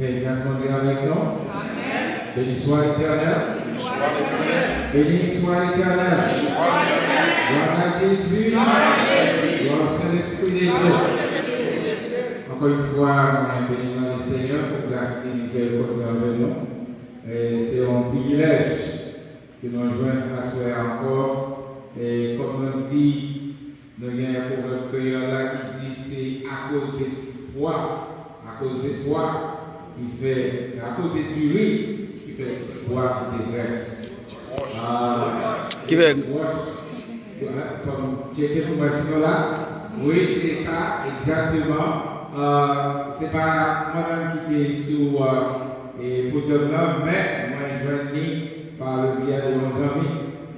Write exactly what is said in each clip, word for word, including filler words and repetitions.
Gras Bondye avèk nou. Beni swa Letènèl. Beni swa Letènèl. Glwa a Jezi. Glwa o Sentespri de Dye. Ankò yon fwa, mwen beni nan Lesenyè pou gras li, mizèrikòd li anvè nou. E se yon privilèj ke nou jwenn aswè a ankò. E kòm nou di, nou gen yon pwovèb kreyòl la ki di se akoz de ti pwa, akoz de pwa ki fè, akoz de diri ki fè ti pwa pote grès. Ah, ki fè wòch, fò m tcheke pou mwen si nou la. Wi, se sa, egzakteman. Ah, se pa mwen menm ki te sou, ah, e podyòm nan, men mwen jwenn li pa le biyè de yon zanmi.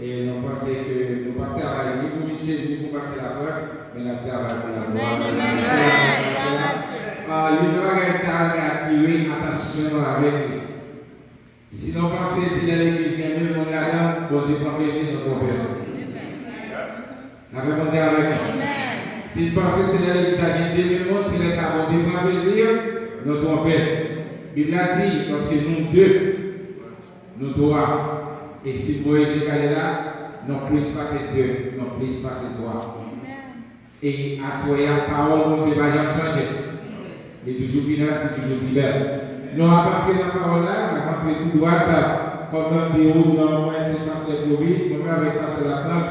E nou panse ke nou p ap travay ni pou misye, ni pou pastè Lafrans, men n ap travay pou laglwa de Bondye. Ah, youn nan bagay m ta renmen atire atansyon nou avèk li. Si nou panse se lè legliz gen mil moun ladan l, Bondye pran plezi, nou twonpe nou. N ap Bondye avèk nou. Si n panse se lè legliz la gen de mil moun, se lè sa Bondye pran plezi, nou twonpe. Bib la di, lòske nou de, nou twa, e si Moyiz e Kalè la, nou plis pase de, nou plis pase twa. E aswè a, pawòl Bondye pa janm chanje. Li toujou pi nèf, li toujou pi bèl. Nou ap antre nan pawòl la, n ap antre tou dwat. Kòm nan di w, non mwen se pastè Kovi, mwen menm avèk pastè Lafrans,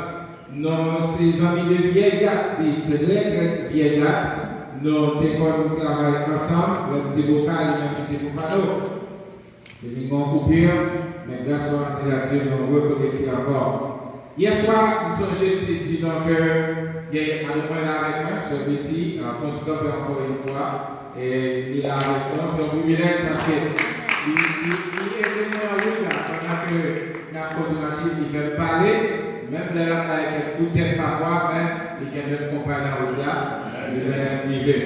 nou se zanmi de vyèy dat, de trè, trè vyèy dat. Nou te konn travay ansanm, lè m te Boca, li menm li te Pompano. Depi gen yon koupi, men gras a Bondye, nou rekonekte ankò. Yè swa, m sonje m te di nou ke gen adan mwen la avèk mwen, sè Betty, a, fon ti kanpe ankò yon fwa, e li la avèk nou, se yon privilèj paske li, li, li ede mwen nan wout la, pandan ke n ap kondui machin, li fè m pale, menm lè l ap bay kèk kout tèt pafwa, men li kenbe m konpay nan wout la, li fè m rive.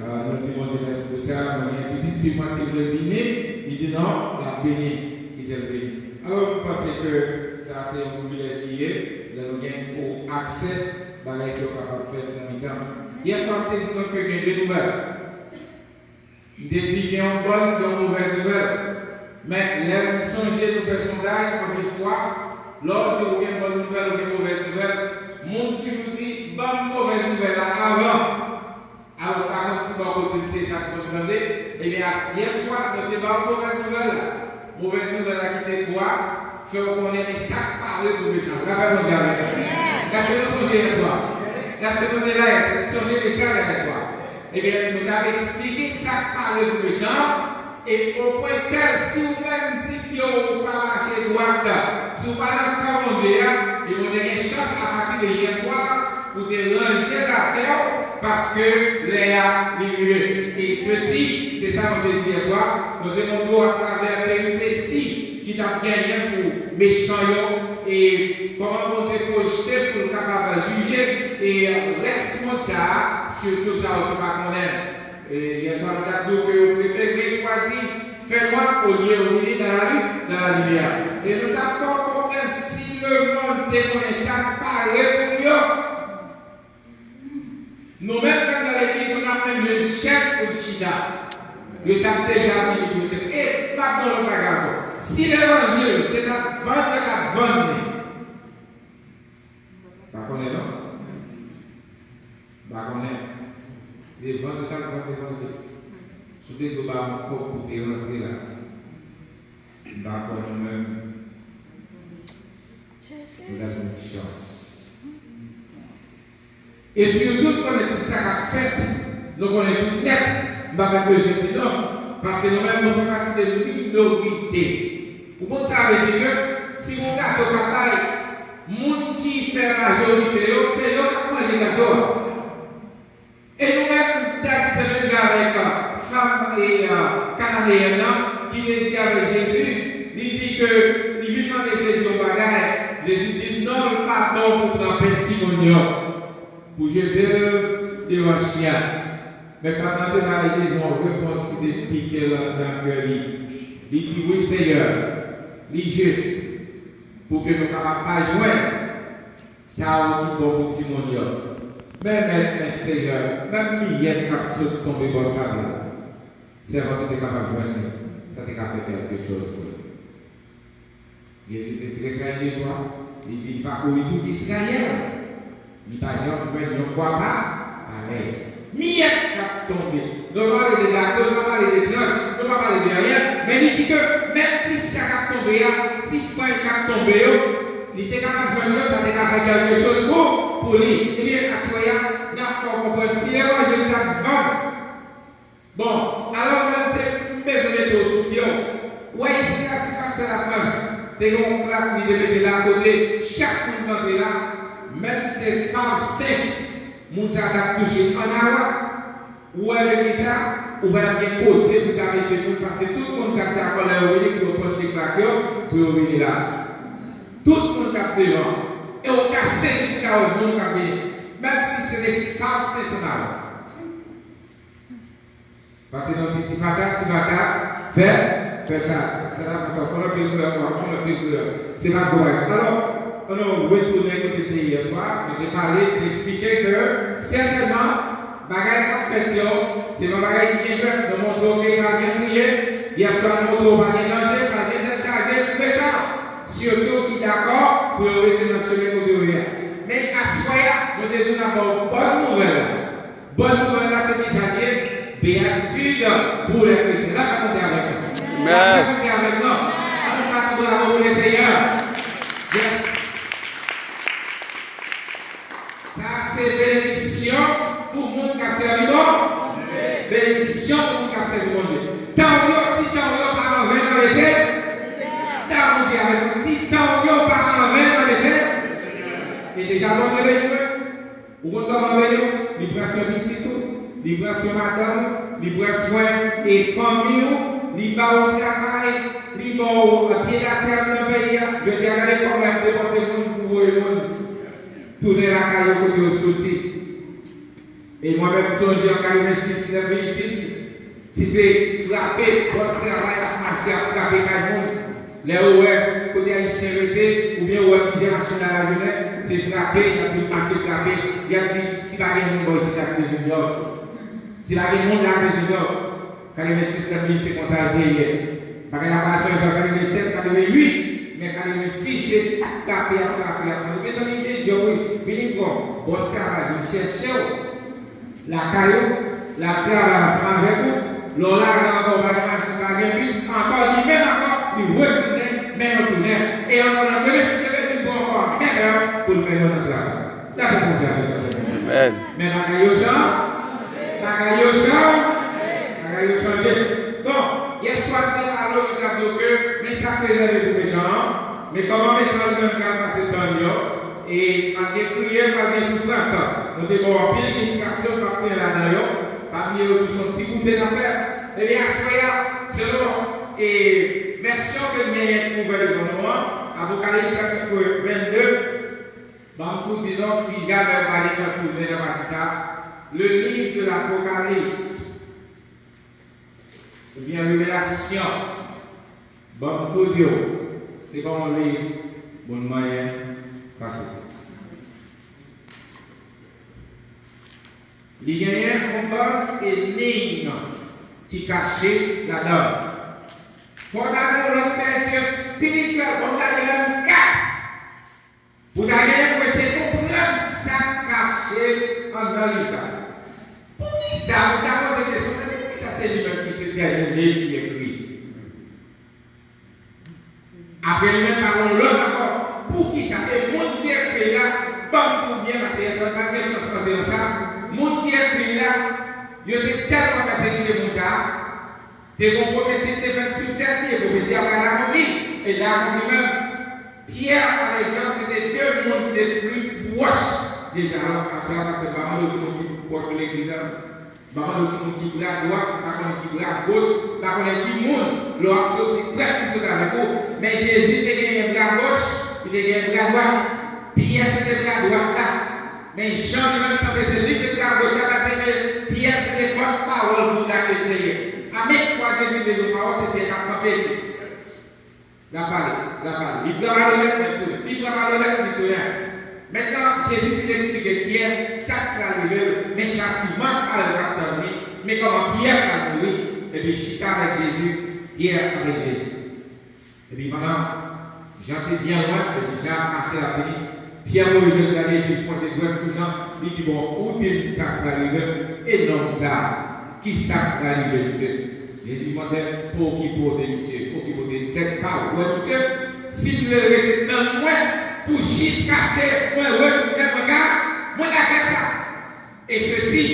Ah, nou di Bondye mèsi pou sa. Mwen gen pitit fi mwen ki vle vini, li di non, l ap vini, kite l vini. Alò, m panse ke sa se yon privilèj li ye, lè nou gen pou aksè bagay sa yo kapab fèt nan mitan. Yè swa, m te di nou ke gen de nouvèl. M te di gen yon bòn, gen yon movèz nouvèl. Men, lè m sonje nou fè sondaj, anpil fwa, lè w di ou gen bòn nouvèl, ou gen movèz nouvèl, moun toujou di, ban m movèz nouvèl la avan. Alò, pa konn si bò kote l se sa k konn tande. Ebyen, as-, yè swa, nou te ba w movèz nouvèl la. Movèz nouvèl la ki te kwa, fè w konnen, men sa k pare pou mechan. Lapè Bondye avèk nou. Èske nou sonje yè swa? Èske nou te la yè swa? Sonje mesaj la yè swa? Ebyen, nou t ap eksplike sa k pare pou mechan an. E opwen tèl, si w menm, si pye w pa mache dwat, si w pa nan kan Bondye a, e Bondye gen chans apati de yè swa pou te ranje zafè w, paske lè a li rive. E sesi, se sa nou te di yè swa, nou te montre w atravè peripesi ki t ap genyen pou mechan yo, e kòman Bondye pwojte pou l kapab jije, e rès mond sa a, sitou sa yo ki pa konnen l. E yè swa nou t ap di w ke yo prefere chwazi fè nwa olye yo vini nan lari, nan lalimyè. E nou t ap fè w konprann si lemonn te konnen sa k pare pou yo, nou menm k ap nan legliz, nou t ap menm jwenn chèz pou n chita. Yo t ap deja vini pou yo te, e m ap di w lòt bagay ankò. Si levanjil se t ap vann, yo t ap vann li. Pa konnen non. Pa konnen. Se vann yo t ap vann levanjil. Si w te di w ba m yon kòb pou w te rantre la, m pa kwè nou menm nou ta jwenn chans. E sitou, nou konnen tout sa k ap fèt, nou konnen tout nèt, m pa menm bezwen di non, paske nou menm nou fè pati de minorite. Ou konn sa vle di ke si yon gato ka bay, moun ki fè majorite yo, se yo k ap manje gato a. E nou menm, m ta di se menm jan avèk, euh, fanm e, euh, kananeyèn nan ki te di avèk Jezi, li di ke li vin mande Jezi yon bagay. Jezi di non, l pa bon pou pran pen timoun yo pou jete l devan chen. Men fanm nan te bay Jezi yon repons ki te pike l anndan kè li. Li di, wi, Seyè, li jis pou ke nou kapab pa jwenn sa yo ki bon pou timoun yo. Men Mèt, men Seyè, menm miyèt k ap sot tonbe bò tab la, sèvant ou te kapab jwenn li, sa te ka fè kèlkechoz pou li. Jezi te trèsayi de jwa, li di li pa kouri tout Izrayèl. Li pa janm jwenn yon fwa pa, parèy. Miyèt k ap tonbe. Nou pa pale de gato, nou pa pale de tranch, nou pa pale de anyen, men li di ke menm ti sa k ap tonbe a, ti fwèy k ap tonbe yo, li te kapab jwenn yo, sa te ka fè kèlkechoz pou, pou li. Ebyen, aswè a, n ap fè w konprann, si levanjil t ap vann, bon, alò mwen menm se m bezwen mete w sou pye w. Ou wè isit la, si pastè Lafrans te gen yon plak li te mete la kote chak moun k antre la, menm si se five cents moun sa t ap touche an awa, ou wè legliz la, ou pa t ap gen kote pou ta mete moun, paske tout moun t ap dakò lè yo vini pou yo ponche plak yo, pou yo vini la. Tout moun t ap devan. E ou ka sezi pou ta wè moun k ap vini. Menm si se te five cents an awa. Paske nou di ti patat, ti patat, fè, fè sa. Se la konsa, w konn anpil koulè, w konn anpil koulè. Se pa gwo bagay. Alò, ann nou retounen kote n te ye yè swa, nou te pale, te eksplike ke sètènman, bagay k ap fèt yo, se pa bagay ki byen fèt. Nou montre w ke pa gen kriye, yè swa nou montre w pa gen danje, pa gen tèt chaje, pou mechan. Sitou ki dakò pou yo rete nan chemen kote yo ye a. Men aswè a, nou te di n ap ba w bòn nouvèl la. Bòn nouvèl la se kisa l ye? Beyatitid pou lè kretyen. N ap konte avèk nou. N ap konte avèk nou. Ann nou bat yon bravo pou Lesenyè. Yes. Sa se benediksyon pou moun k ap sèvi Bondye. Benediksyon pou moun k ap sèvi Bondye. Tan w yo, ti tan w yo pa anven nan Lesenyè. Tan w di avèk mwen, ti tan w yo pa anven nan Lesenyè. E deja Bondye beni w. Ou konn kòman l beni w? Li pran swen pitit ou, li pran swen madanm ou, li pran swen e fanmi w, li ba w travay, li ba w pye datè nan peyi a. Jodi a, gade kòman y ap depòte moun pou voye moun tounen lakay yo kote yo soti. E mwen menm, m sonje an katrevensis, lè m vin isit, se te frape, bòs travay ap mache, ap frape kay moun. Lè yo wè kote Ayisyen rete, oubyen yo wè plizyè machin nan lajounen, se frape, y ap vin mache frape. Y ap di, si pa gen moun bò isit la ki bezwen djòb. Si pa gen moun la ki bezwen djòb. Katrevensis, lè m vin, se konsa l te ye. Bagay la pa chanje an katrevennsèt, katrevenuit, men katrevensis, se ap frape, ap frape, ap frape. Mezanmi, gen djòb, wi. Vini pran. Bòs travay vin chèche w. Lakay ou, l ap travay ansanm avèk ou. Lè w lage ankò, ou pa gen machin, pa gen bis, ankò li menm ankò, li retounen, men yo tounen. E ankò nan demen, si Dye vle, li pran ankò menm lè pou l men yo nan travay. Sa pou Bondye avèk nou. Amèn. Men bagay yo chan-, bagay yo chan-, bagay yo chanje. Bon, yè swa m te pale w, m t ap di w ke, men sa k rezève pou mechan an, men kòman mechan an li menm pral pase tan li yo, E pa gen kriye, pa gen soufrans. Nou te ba w anpil ilistrasyon, n p ap pran ladan yo. Pa bliye yo tou se yon ti goute n ap fè. Ebyen, aswè a, selon e, vèsyon ke n genyen ki ouvè devan nou an, Apokalips chapit vennde, ban m tou di nou, si jamè w pa gentan tounen nan pati sa, le livre de l'Apocalypse. Oubyen revelasyon, ban m tou di w, se pa yon liv moun manyen pase. Li genyen yon bann enim ki kache ladan l. Fò w ta gen yon lòt pèsyon espirityèl, fò w ta gen menm kat. Pou ta genyen pou eseye konprann sa k kache anndan liv sa a. Poukisa, ou ta poze kesyon, tande, poukisa se li menm ki se dènye liv ki ekri? Apre li menm, pa gen yon lòt ankò. Poukisa? E moun ki ekri l la, ban m pou byen, paske yè swa n pa t gen chans tande ansanm. Moun ki ekri l la, yo te tèlman pèsekite moun sa a, Te gen yon pwofesi ki te fèt sou tèt li, e pwofesi a pral akonpli. E l akonpli menm. Pyè avèk Jan se te de moun ki te pli pwòch de Jan. Alò, pastè a, pastè, m pa mande w ki moun ki pwòch legliz la. M pa mande w ki moun ki bra dwat, m pa konnen ki bra goch, m pa konnen ki moun, lè w ap soti, prèt pou soti avèk ou. Men Jezi te genyen bra goch, li te genyen bra dwat. Pyè se te bra dwat la. Men Jan li menm sanble se li te bra goch la, paske Pyè se te pòtpawòl gwoup la ke l te ye. A menm fwa Jezi te di yon pawòl, se Pyè k ap kanpe li. L ap pale, l ap pale. Li pran malonèt, men tounen. Li pran malonèt, li tounen. Mentnan, Jezi fin eksplike Pyè sa k pral rive l, men chatiman k pral k ap tann li, men kòman Pyè pral mouri. epi chita avèk Jezi, Pyè avèk Jezi. Epi pandan Jan te byen lwen, epi Jan ap mache l ap vini, Pyè voye je l gade, epi l pwente dwèt sou Jan, li di, "Bon, ou di m sa k pral rive m, e nonm sa a, ki sa k pral rive misye?" Jezi di, "Monchè, pa okipe w de misye, okipe w de tèt pa w." Ou wè misye, si m vle l rete tann mwen pou jiskaske mwen retounen, mwen ka, mwen ka fè sa. E sesi,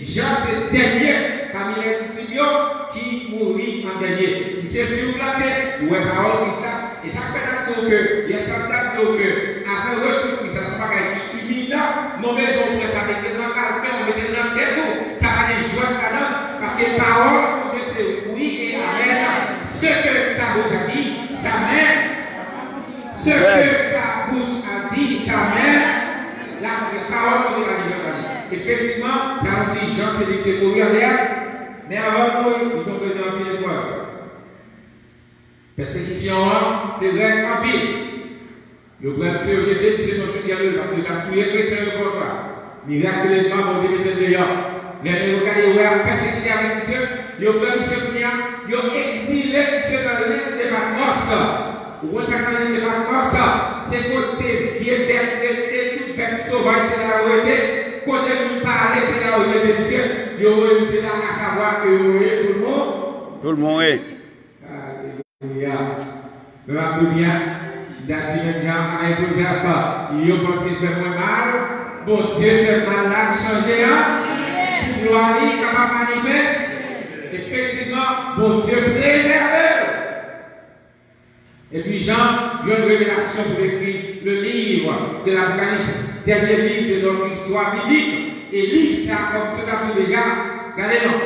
Jan se dènye pami lè disip yo ki mouri an dènye. Misye siplante, ou wè pawòl Kris la. E sa k fè n ap di w ke, yèswa n t ap di w ke afè retou Kris la se yon bagay ki iminan, nou bezwen w pran sa, mete l nan kalpe w, mete l nan tèt ou. Sa pa gen jwèt ladan l, paske pawòl Bondye se wi e amèn. Ce que sa bouche a dit, sa men. Ce que sa bouche a dit, sa men. La, pawòl Bondye pa gen jwèt ladan l. Efektivman, sa nou di Jan se li ki te mouri an dèyè. Men anvan l mouri, li tonbe nan anpil eprèv. Pèsekisyon an te rèd anpil. Yo pran misye, yo jete misye nan choudyè, paske yo t ap touye kretyen yo kont la. Mirakilezman, Bondye mete l deyò. Lè nèg yo gade, yo wè y ap pèsekite avèk misye, yo pran misye kounye a, yo egzile misye nan lil de Patmòs. Ou konn sa k nan lil de Patmòs? Se kote vye bèt rete, tout bèt sovaj, se la yo rete. Kote moun pa ale, se la yo jete misye. Yo voye misye la, asavwa ke yo voye pou l mouri. Pou l mouri. Alelouya. Mwen ap di byen, m ta di menm jan avèk Jozèf, yo panse fè mwen mal, Bondye fè mal la chanje an, pou glwa li kapab manifeste. Efektivman, Bondye prezève l. Epi Jan jwenn revelasyon pou l ekri le livre de l'Apocalypse, dènye liv de notre histoire biblique. E liv sa, kòm se ta di deja, gade non.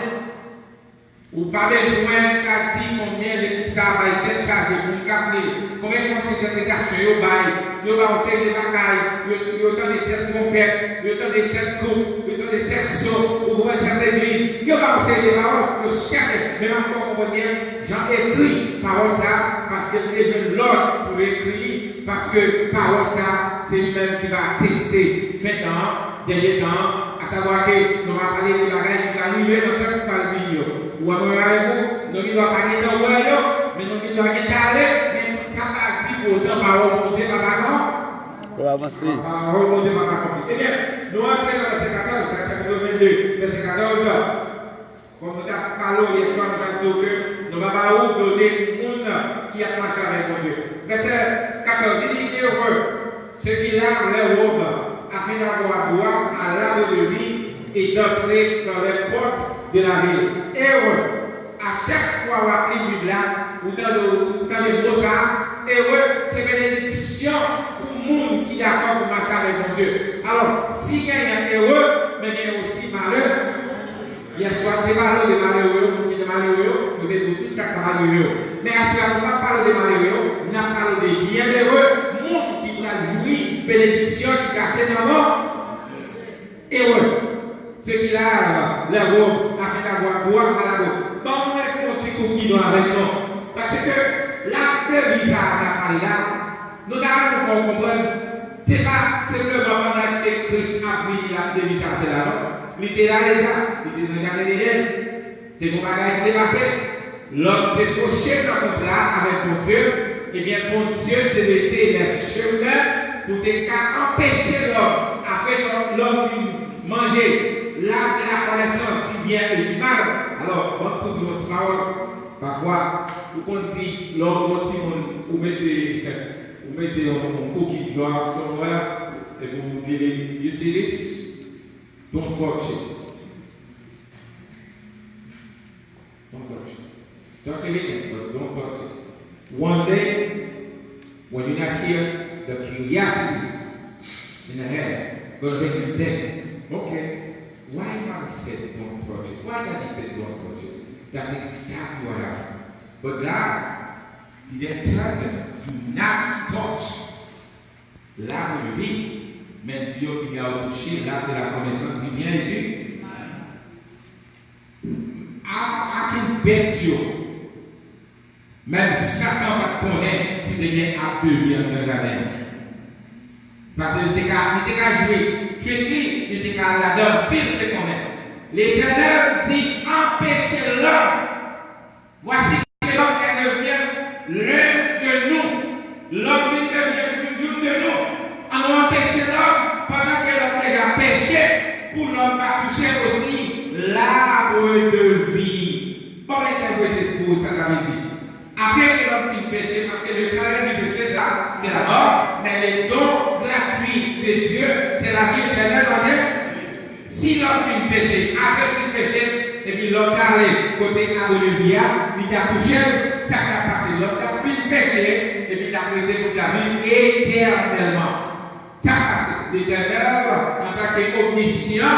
Ou pa bezwen ka di konbyen legliz sa a bay tèt chaje moun k ap li l, konbyen fòs entèpretasyon yo bay, yo ba w seri de bagay, yo, yo tande sèt twonpèt, yo tande sèt koup, yo tande sèt so, ou konprann sèt legliz, yo ba w seri de pawòl, yo chaje, men m ap fè w konprann byen, Jan ekri pawòl sa a, paske l te jwenn lòd pou l ekri li, paske pawòl sa a, se li menm ki va ateste fen tan an, dènye tan an, asavwa ke nou va pale de bagay ki va rive nan tan ki pral vini yo. Ou wè mwen menm avèk ou, nou gen dwa pa gentan wè yo, men nou gen dwa gentan ale, men sa pa di pou otan pawòl Bondye pa pa kon. Pou avanse. Pawòl Bondye pa pa konpli. Ebyen, nou antre nan vèsè katòz, Zak chapit vennde, vèsè katòz. Kòm nou t ap pale w yèswa, nou t ap di w ke nou va ba ou done moun ki ap mache avèk Bondye. Vèsè katòz, li di, Heureux ceux qui lavent leurs robes, afin d'avoir droit à l'arbre de vie et d'entrer dans les portes de la ville. Heureux. A chak fwa w ap li Bib la, ou tande, ou tande mo sa a, heureux, se benediksyon pou moun ki dakò pou mache avèk Bondye. Alò, si genyen heureux, men genyen osi malè. Yèswa, nou te pale w de malere yo, moun ki te malere yo, nou te di w tout sa k ta rive yo. Men aswè a, nou p ap pale w de malere yo, n ap pale w de byennere, moun ki pral jwi benediksyon ki kache nan mò. Heureux ceux qui lavent leurs robes afin d'avoir droit à la robe. Ban mwen fè yon ti kou gidon avèk nou. Paske lap de vi sa a n ap pale la, nou ta renmen fè w konprann, se pa senpleman pandan ke Kris ap vini lap de vi sa a te la non. Li te la deja, li te nan jaden Edenn. Te gen yon bagay ki te pase. Lòm te foche nan kontra avèk Bondye. Ebyen, Bondye te mete lè chemen pou te ka anpeche lòm, apre lòm, lòm fin manje l'arbre de la connaissance du bien et du mal. Alò, ban m tou di yon ti pawòl. Pafwa, ou konn di, lè w wè yon timoun, ou mete, ou mete yon, yon cookie jar somewhere, epi ou di li, "You see this? Don't touch it." Don't touch it. Touch everything, but don't touch it. One day, when you're not here, the curiosity in the head gonna make you think, "Okay, why God said don't touch it? Why God said don't touch it?" That's exactly what happened. But God didn't tell them, "Do not touch l'arbre de vie," men l di yo, "Piga ou touche l'arbre de la connaissance du bien et du mal." I, I can bet you, menm Satan pa t konnen si te gen arbre de vie anndan jaden an. Paske li te ka, li te ka jwe trik li, li te ka al ladan l, si l te konnen. Letènèl di, "Anpeche lòm Voici que l'homme est devenu l'un de nous. Lòm vin devyen youn, youn de nou. An nou anpeche lòm, pandan ke lòm deja peche, pou lòm pa touche osi l'arbre de vie. Ban m entèprete pou ou sa sa vle di. Apre ke lòm fin peche, paske le salaire du péché, c'est la, c'est la mort, mais le don gratuit de Dieu, c'est la vie éternelle en Dieu. Si lòm fin peche, apre l fin peche, epi lòm t ale kote arbre de vie a, li ta touche l, sa k t ap pase? Lòm t ap fin peche, epi l t ap rete pou l ta viv etènèlman. Sa k pase? Letènèl, antanke omnisyan,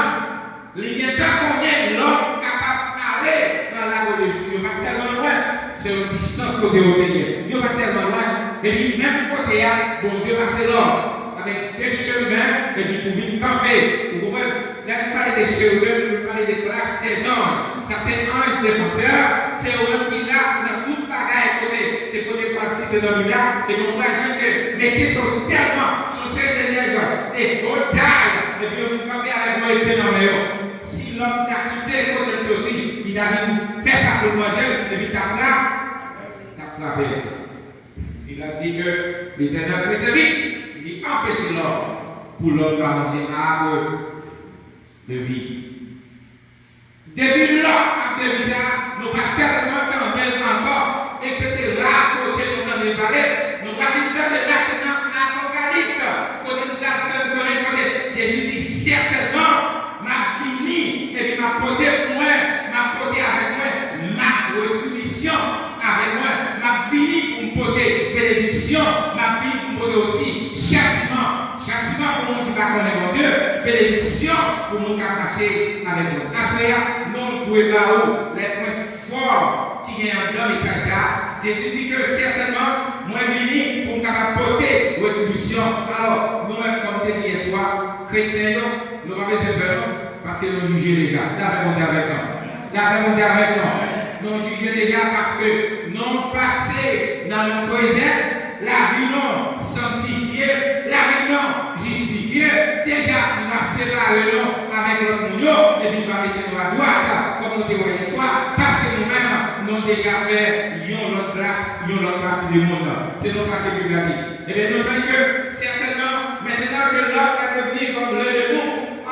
li gentan konnen lòm kapab ale nan l'arbre de vie. Yo pa t tèlman lwen. Se yon distans kote yo te ye. Yo pa t tèlman lwen. Epi menm kote a, Bondye pase lòm avèk de cheruben, epi pou vin kanpe. Ou konprann? Lè nou pale de cheruben, nou pale de klas dèzanj. Sa se anj defansè, se yo menm ki la nan tout bagay kote. Se premye fwa l site nan Bib la, epi nou pral jwenn ke mesye sa yo tèlman, se yon seri de nèg de gwo tay, epi yo vin kanpe avèk yon epe nan men yo. Si lòm ta kite kote l soti, li ta vin fè sa pou l manje l, epi l ta frape, l ta frape l. Bib la di ke Letènèl prese vit, li anpeche lòm pou lòm pa manje arbre de vie. Depi lòm ap devize a, nou pa tèlman tande l ankò, etsetera, kote nou tande l pale. Nou pral vin tande la, se nan Apokalips, kote nou pral fè n konnen, kote Jezi di, sètènman, m ap vini, epi m ap pote pou mwen, m ap pote avèk mwen, m ap retribisyon avèk mwen, m ap vini pou m pote benediksyon, m ap vini pou m pote osi chatiman. Chatiman pou moun ki pa konnen Bondye, benediksyon pou moun k ap mache avèk mwen. Aswè a, nou dwe ba ou lè pwen fò ki gen anndan mesaj sa a. Jezi di ke sètènman, mwen vini pou m kapab pote retribisyon. Alò, nou menm, kòm te di yèswa, kretyen yo, nou pa bezwen pè non, paske nou jije deja. Lapè Bondye avèk nou. Lapè Bondye avèk nou. Nou jije deja paske nou pase nan yon krezè. Lavi nou sanktifye, lavi nou jistifye. Deja, li va separe nou avèk lòt moun yo, epi li va mete nou adwat, kòm nou te wè yèswa, paske nou menm, nou deja fè yon lòt klas, yon lòt pati de moun nan. Se nan sa ke Bib la di. Ebyen, nou jwenn ke, sètènman, maintenant que l'homme est devenu comme l'un de nous,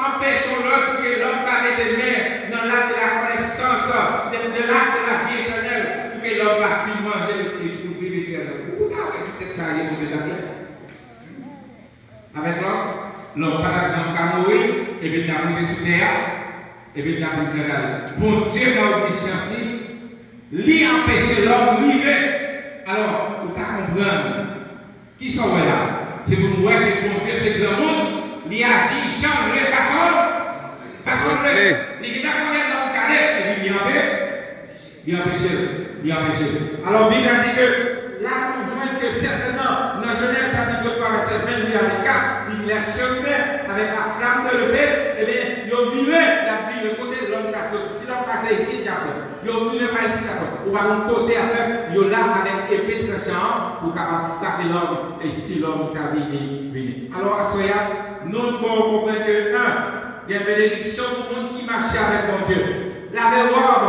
anpeche lòm pou ke lòm pa mete men nan l'arbre de la connaissance, de, de l'arbre de la vie éternelle, pou ke lòm pa fin manje l e pou viv etènèl. Ou ta wè ki tèt chaje Bondye ta fè? Avèk lòm, lòm pa t ap janm ka mouri, epi l t ap rete sou tè a, epi l t ap viv nan gade. Bondye nan omnisyans li, li anpeche lòm rive. Alò, ou ka konprann. Kisa w wè la? Se pou nou wè ke Bondye se granmoun, li aji jan l vle, fason, fason l vle. Li gentan konnen lè w gade, epi li anpe, li anpeche l, li anpeche l. Alò, Bib la di ke la nou jwenn ke sètènman, nan Jenèz chapit vennntwa, vèsè vennde a vennkat, li di, les chérubins avec la flamme de l'épée, ebyen, yo vire, y ap vire kote lòm ta soti. Si lòm pase isit, y ap pran. Yo tounen pa isit ankò. Ou pa konn kote afè yo la avèk epe tranchan an pou kapab frape lòm, e si lòm ta vini, vini. Alò, aswè a, nou fè w konprann ke, en, gen benediksyon pou moun ki mache avèk Bondye. Lave wòb,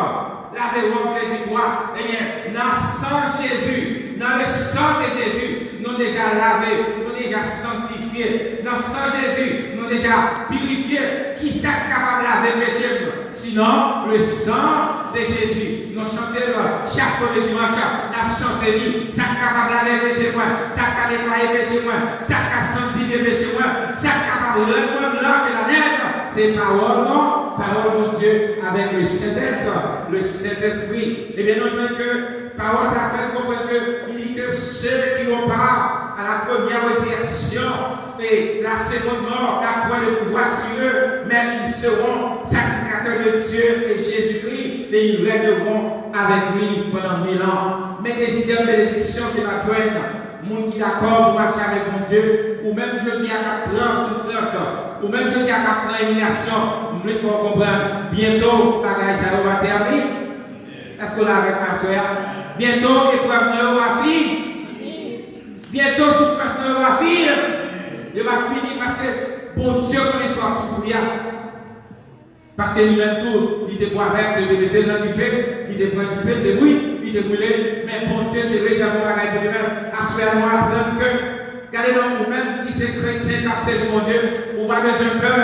lave wòb vle di kwa? Ebyen, nan san Jezi, nan le sang de Jésus, nou deja lave, nou deja sanktifye. Nan san Jezi, nou deja pirifye. Kisa k kapab lave peche m? Sinon, le sang de Jésus. Nou chante l chak premye dimanch, n ap chante li. Sa k kapab lave peche mwen, sa k ka netwaye peche mwen, sa k ka sanktifye peche mwen, sa k kapab rann mwen blan ke lanèj, se pawòl nou, pawòl Bondye avèk le Sentespri, le Sentespri. Ebyen, nou jwenn ke pawòl sa fè n konprann ke li di ke ceux qui ont part à la première résurrection et la seconde mort n'a point de pouvoir sur eux, mais ils seront sacrificateurs de Dieu et Jésus-Christ, et ils régneront avec lui pendant mille ans. Men dezyèm benediksyon ke n ap jwenn, moun ki dakò pou mache avèk Bondye, ou menm jodi a k ap pran soufrans, ou menm jodi a k ap pran imilyasyon, m vle fè w konprann, byento bagay sa yo va tèmine. Èske w la avèk m aswè a? Byento eprèv nan yo va fini. Byento soufrans nan yo va fini. Yo va fini paske Bondye konnen sa w ap soufri a. Paske li menm tou, li te bwavè, yo te mete l nan dife, li te pran dife, li te bouyi, li te boule, men Bondye te rezève yon bagay pou li menm. Aswè a, nou aprann ke, gade non, ou menm ki se kretyen k ap sèvi Bondye, ou pa bezwen pè.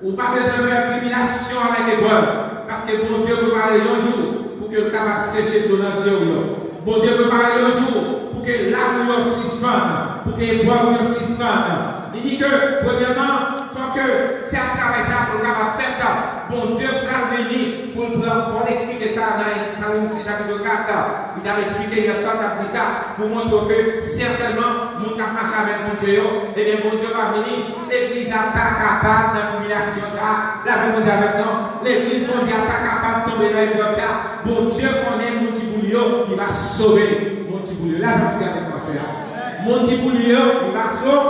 Ou pa bezwen pè tribilasyon avèk eprèv, paske Bondye prepare yon jou pou ke l kapab seche dlo nan zye w yo. Bondye prepare yon jou pou ke lam ou yo sispann, pou ke eprèv ou yo sispann. Li di ke, premyèman, fò ke se ap travay sa pou l kapab fèt. Bondye pral vini pou l pran, Pòl eksplike sa nan Tesalonisenyen chapit kat. Li t ap eksplike yè swa, l t ap di sa pou montre w ke sètènman, moun k ap mache avèk Bondye yo, ebyen, Bondye va vini. Legliz la pa kapab nan tribilasyon sa a. Lapè Bondye avèk nou. Legliz Bondye a pa kapab tonbe nan eprèv sa a. Bondye konnen moun ki pou li yo, li va sove moun ki pou li yo. Lapè Bondye avèk nou aswè a. Moun ki pou li yo, li va sove.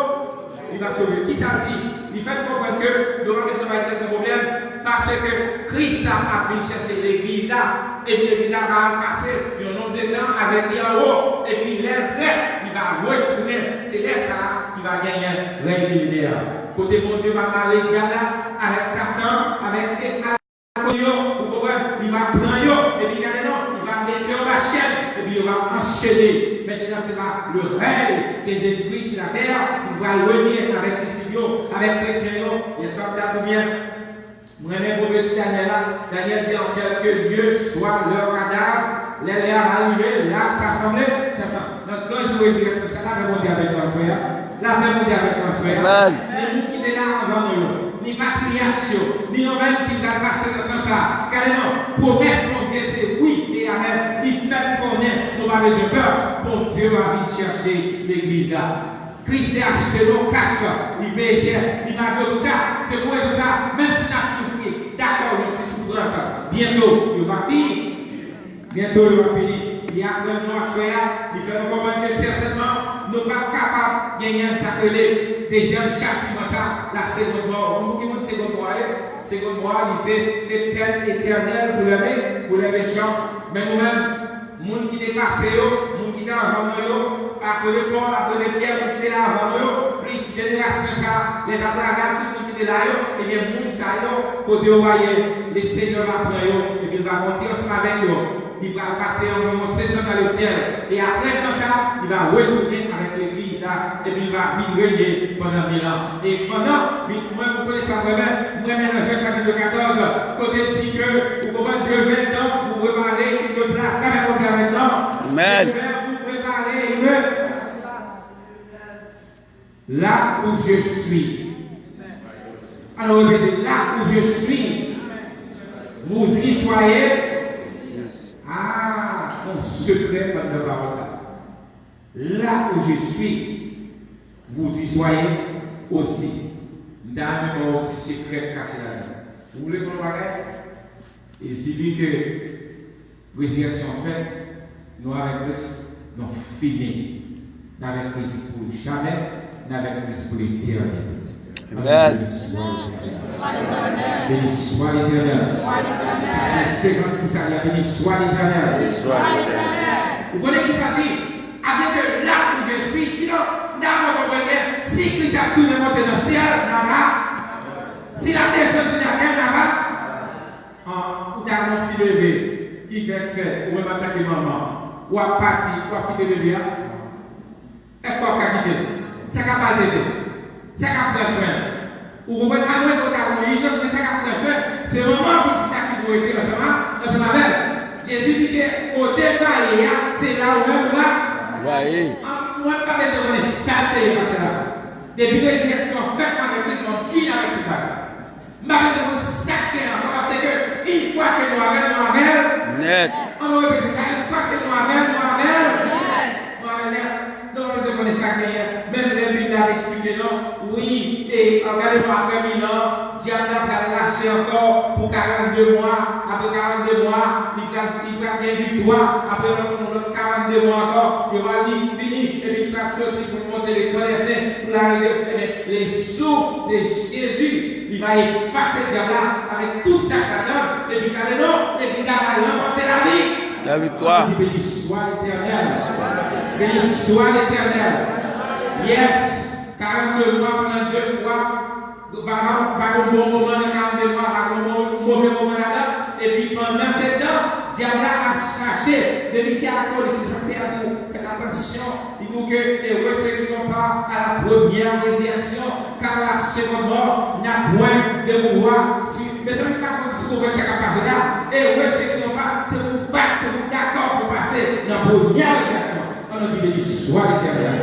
Li va sove. Kisa l di? Li fè n konprann ke nou pa bezwen bay tèt nou pwoblèm, paske Kris la ap vin chèche legliz la, epi legliz la va al pase yon nonb de tan avèk li anwo, epi lè l prè, li va retounen. Se lè sa a ki va genyen rèy milenè a, kote Bondye va mare dyab la avèk Satan, avèk alkòl yo, ou konprann? Li va pran yo, epi gade non, li va mete yo anba chèn, epi yo va anchene. Mentnan, se pa le rèy de Jezikri sou latè, li pral renye avèk disip yo, avèk kretyen yo. Yè swa, m t ap di w byen, m renmen pwofesi Danyèl la. Danyèl di, en quelque lieu soit leur cadavre, lè lè a va rive, la sa sanble, sa sanble. Nan gran jou rezirèksyon sa, lapè Bondye avèk nou aswè a. Lapè Bondye avèk nou aswè a. Amèn. Ni moun ki te la anvan nou yo, ni patriyach yo, ni nou menm ki pral pase nan tan sa a. Gade non, pwomès Bondye se wi e amèn. Li fè n konnen nou pa bezwen pè. Bondye va vin chèche legliz la. Kris te achte nou kach, li peye chè, li page pou sa. Se pou rezon sa a, menm si n ap soufri, dakò, yon ti soufrans, byento, yo va fini. Byento yo va fini. Li aprann nou aswè a, li fè nou konprann ke sètènman, nou p ap kapab genyen sa k rele dezyèm chatiman sa, la seconde mort. Ou konn pou ki moun seconde mort a ye? Seconde mort a, li se, se pèn etènèl pou lè me-, pou lè mechan. Men nou menm, moun ki te pase yo, moun ki te anvan nou yo, apre Pòl, apre Pyè, moun ki te la anvan nou yo, plis jenerasyon sa, lèzabraham, tout moun ki te la yo, ebyen, moun sa yo, kote yo va ye, Lesenyè va pran yo, epi l va monte ansanm avèk yo. Li pral pase yon, yon sèt tan nan lesyèl. E apre tan sa, li va retounen avèk legliz la, epi li va vin renye pandan mil an. E pandan, mwen, mwen, ou konnen sa m renmen, m renmen nan Jan chapit katòz, kote l di ke, ou konprann, Dye vin dan pou prepare yon plas. Lapè Bondye avèk nou. Amèn. Je vais vous préparer une Là où je suis. Alors, répétez, là où je suis, vous y soyez. Ah, un secret dans la parole, ça. Là où je suis, vous y soyez aussi. M ta renmen ba w yon ti sekrè kache ladan. Ou vle konn yon bagay? Il sifi ke rezirèksyon an fèt, nou avèk Kris, nou fini. Nou avèk Kris pou jamè, nou avèk Kris pou letènite. Amèn. Beni swa Letènèl. Beni swa Letènèl. Sa se esperans pou sa, beni swa Letènèl. Beni swa Letènèl. Ou konnen ki sa di? Avec là où je suis, ki non, m ta renmen konprann byen, si Kris ap tounen monte nan syèl, n ap la. Si l ap desann sou latè, n ap la. An, ou ta gon ti bebe ki fèk fèt, ou menm antanke manman, w ap pati, w ap kite bebe a? Èske w ap ka kite l? Sa k ap maltrete l? Sa k ap pran swen l? Ou konprann? Amwens ke w ta gon ijans, men sa k ap pran swen, se manman pitit la ki pou rete ansanm a, ansanm avè l. Jezi di ke kote m va ye a, se la ou menm ou va. Ou va ye. An, mwen m pa bezwen konnen sa l te ye pase la. Depi rezirèksyon an fèt avèk Kris, mwen m fini avèk tout bagay. M pa bezwen konn sa k gen ankò, paske une fois que nou avè l, nou avè l. Nèt. An nou repete sa, une fois que nou avè l, nou avè l. Nou avè l nèt. Nou pa bezwen konnen sa k genyen. Menm lè Bib la ap eksplike nou, wi, e, an gade nou apre mil an, dyab la pral lache ankò pou karannde mwa. Apre karannde mwa, li pral, li pral gen viktwa. Apre lòt, lòt karannde mwa ankò, yo va li vini, epi li pral soti pou l monte le Gran Dèsen, pou l arete, ebyen, le souffle de Jésus, li va efase dyab la avèk tout sa k ladan l, epi gade non, legliz la va ranpòte lavi. La viktwa. Di, beni swa Letènèl. Beni swa Letènèl. Yes. Karannde mwa pandan de fwa. Va, va, va gon bon moman nan karannde mwa, va gon bon la ap chache, depi se akolit, se sa k fè a tou, fè atansyon, li di w ke heureux ceux qui n'ont pas à la première résurrection, car à la seconde mort, n'a point de pouvoir sur. Mezanmi, m pa konn si w konprann sa k ap pase la. Heureux ceux qui n'ont pas, se pou bat, se pou dakò pou pase nan premyè rezirèksyon. Ann nou di beni swa Letènèl.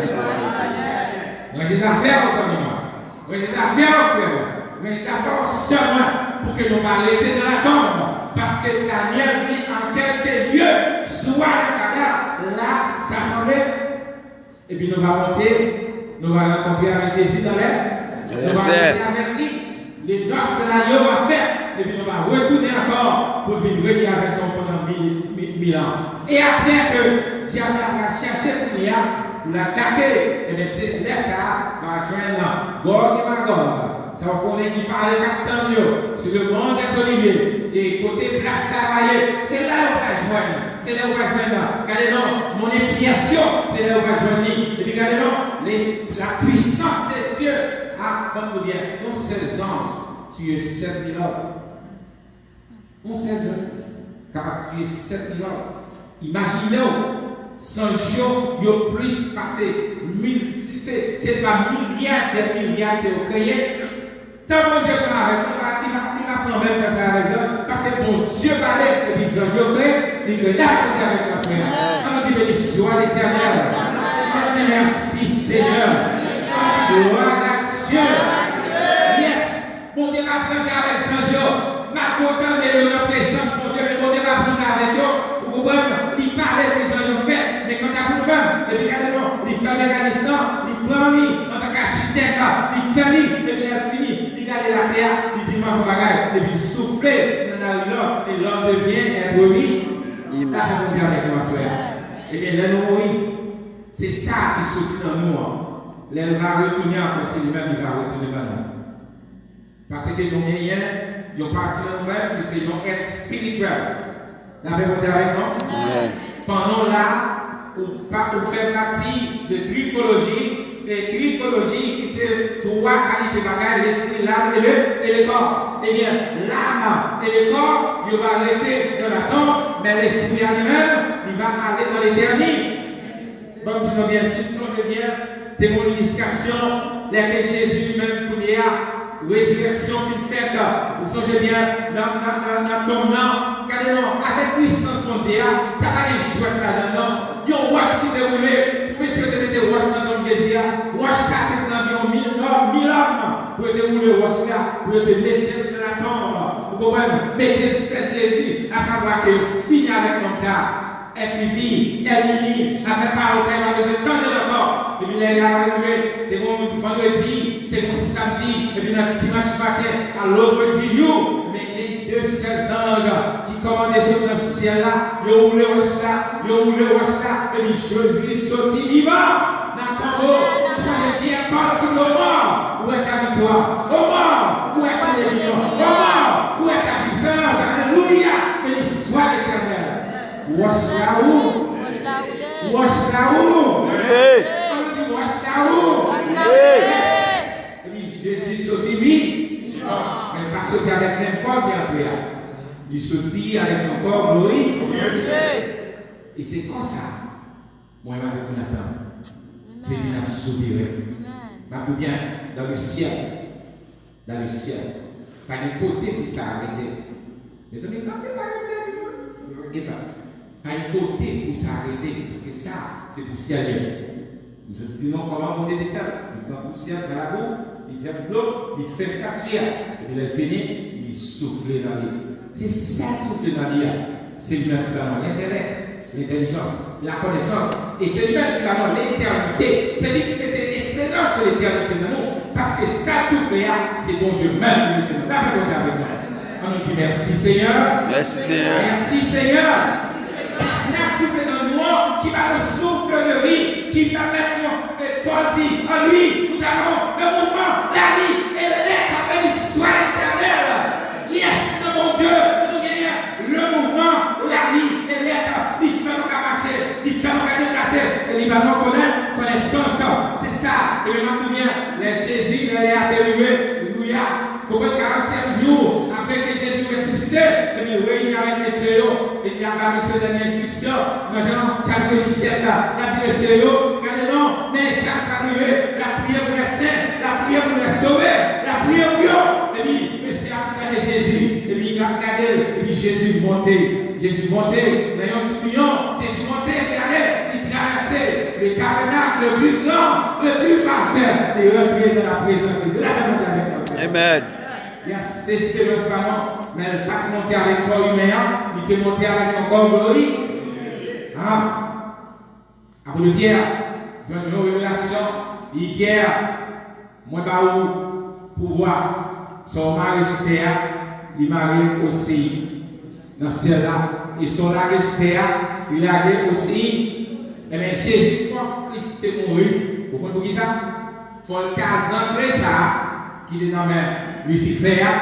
Ranje zafè w, zanmi mwen. Ranje zafè w, frè mwen. Ranje zafè w, sè mwen, pou ke nou pa rete nan latonm. Paske Danyèl di, en quelque lieu, soit le cadavre, là, sa sanble. Epi nou va monte, nou va rankontre avèk Jezi nan lè. Nou va rete avèk li. Le nòs de lagno va fèt, epi nou va retounen ankò pou l vin rete avèk nou pandan mil, mil, mil an. E apre ke dyab la va chèche kounye a pou l atake, ebyen, se lè sa a va jwenn Gòg e Magòg. Sa w konnen ki pale k ap tann yo, se le mont des Oliviers. E kote plas sa a ye, se la yo pral jwenn. Se la yo pral jwenn la. Gade non, monnen pyès yo, se la yo pral jwenn li. Epi gade non, le, la puissance de Dieu. A, ban m di w byen, yon sèl zanj tiye sèt mil lòt. Yon sèl zanj kapab tiye sèt mil lòt. Imajine w, zanj yo, yo plis pase mil, se, se, se pa milya dè milya ke yo kreye. Tan Bondye pran avèk nou, li pa, li pa, li pa pran menm tan sa avèk zanj, paske Bondye pale, epi zanj yo kreye, li kreye. Lè Bondye avèk nou aswè a. Ann nou di beni swa Letènèl. Ann nou di mèsi Senyè. Ann nou di glwa a Dye. Yes. Bondye pa pran tan avèk zanj yo. Malgre w tande yo nan prezans Bondye, men Bondye pa pran tan avèk yo. Ou konprann? Li pale, epi zanj yo fèt. Men kanta pou nou menm, epi gade non, li fè mekanis lan, li pran li antanke achitèk, li fè li, epi lè l fini, li gade latè a, li di, "M ap fè yon bagay," epi li soufle nan naril lòm, et l'homme devient être humain. Humain. Sa fè Bondye avèk nou aswè a. Ebyen, lè nou mouri, se sa ki soti nan nou an. Lè l va retounen ankò, se li menm li va retounen ban nou. Paske nou genyen yon pati nan nou menm ki se yon èt espirityèl. Lapè Bondye avèk nou. Amèn. Pandan w la, ou pa, ou fè pati de trikoloji, e trikoloji ki se twa kalite bagay, lespri, lam e le, e le kò. Ebyen, lam e le kò, yo va rete nan latonm, men lespri a li menm, li va ale nan letènite. Ban m di nou byen, si n sonje byen, te gon inisyasyon, lè ke Jezi li menm kounye a, rezirèksyon fin fèt, ou sonje byen, nan, nan, nan, nan tonm nan, gade non, avèk pwisans Bondye a, sa pa gen jwèt ladan l non. Yon wòch ki te woule, pou mesye yo te mete wòch nan tonm Jezi a, wòch sa te pran anviwon mil lòm, mil lòm, pou yo te woule wòch la, pou yo te mete l nan latonm, ou konprann, mete sou tèt Jezi, asavwa ke yo fini avèk nonm sa a. F I V, L I N I, afè pawòl sa yo pa bezwen tande l ankò. Epi lè li ap rive, te gon vandredi, te gon samdi, epi nan dimanch maten, a lòdre di jou, men gen de sèl zanj ki kòmande sot nan syèl la, yo woule wòch la, yo woule wòch la, epi Jezi soti vivan nan tonbo. Sa vle di, Pòl ki di, "O mò, où est ta victoire? O mò, où est ta dominion? O mò, où est ta puissance?" Alelouya! Beni swa Letènèl. Wòch la ou. Wòch la ou. Wòch la ou. Hey. Ann di wòch la ou. Wòch la ou. Hey. Yes. Epi Jezi soti vi. Men l pa soti avèk menm kò l te antre a. Li soti avèk yon kò glori. E se kò sa mwen avèk ou n ap tann. Se li n ap sopere. M ap di w byen, dans le ciel. Dans le ciel. Pa gen kote pou sa rete. Mezanmi, pa gen bagay pèdi non. Gentan. Pa gen kote pou sa rete, paske sa, se pou syèl li ye. M sot di nou kòman Bondye te fè l. Li pran pousyè, pran labou, li fè dlo, li fè estati a. Epi lè l fini, li soufle nan li. Se sa l soufle nan li a. Se li menm ki ba nou lentèlèk, lentèlijans, lakonesans. E se li menm ki ba nou letènite. Se li ki mete esperans de letènite nan nou. Paske sa l soufle a, se Bondye menm ki mete nan nou. Lapè Bondye avèk nou. Ann nou di mèsi, Senyè. Mèsi, Senyè. Mèsi, Senyè. Sa k soufle nan nou an, ki ba nou souffle de vie, ki pèmèt nou, e Pòl di, en lui, nous avons le mouvement, la vie et l'être. Beni swa Letènèl. Yes, nan Bondye, nou genyen le mouvement, la vie et l'être. Li fè nou ka mache, li fè nou ka deplase, e li ba nou konè-, konesans. Se sa, e men m ap di w byen, lè Jezi, lè lè a te rive, alelouya, konprann karannsyèm jou, apre ke Jezi resisite, Epi l reyini avèk mesye yo, epi l ap ba mesye yo dènye enstriksyon nan Jan chapit disèt la. L ap di mesye yo, gade non, men sa k ap rive, l ap priye pou lè sen, l ap priye pou lè sove, l ap priye pou yo. Epi mesye ap gade Jezi, epi l ap gade l, epi Jezi monte. Jezi monte nan yon toubiyon, Jezi monte, li ale, li travèse le tabernacle le plus grand, le plus parfait, li rantre nan la prezans de Dye. Lapè Bondye avèk nou. Amen. Yes, se esperans pa non, men l pa t monte avèk kò imen an, li te monte avèk yon kò glori. Ah. Apot Pyè jwenn yon revelasyon, li di Pyè, mwen ba ou pouvwa, sa w mare sou tè a, li mare osi nan syèl la, e sa w lage sou tè a, li lage osi. Ebyen, Jezi, fòk Kris te mouri. Ou konn poukisa? Fò l ta rantre sa a ki te nan men Lisifè a,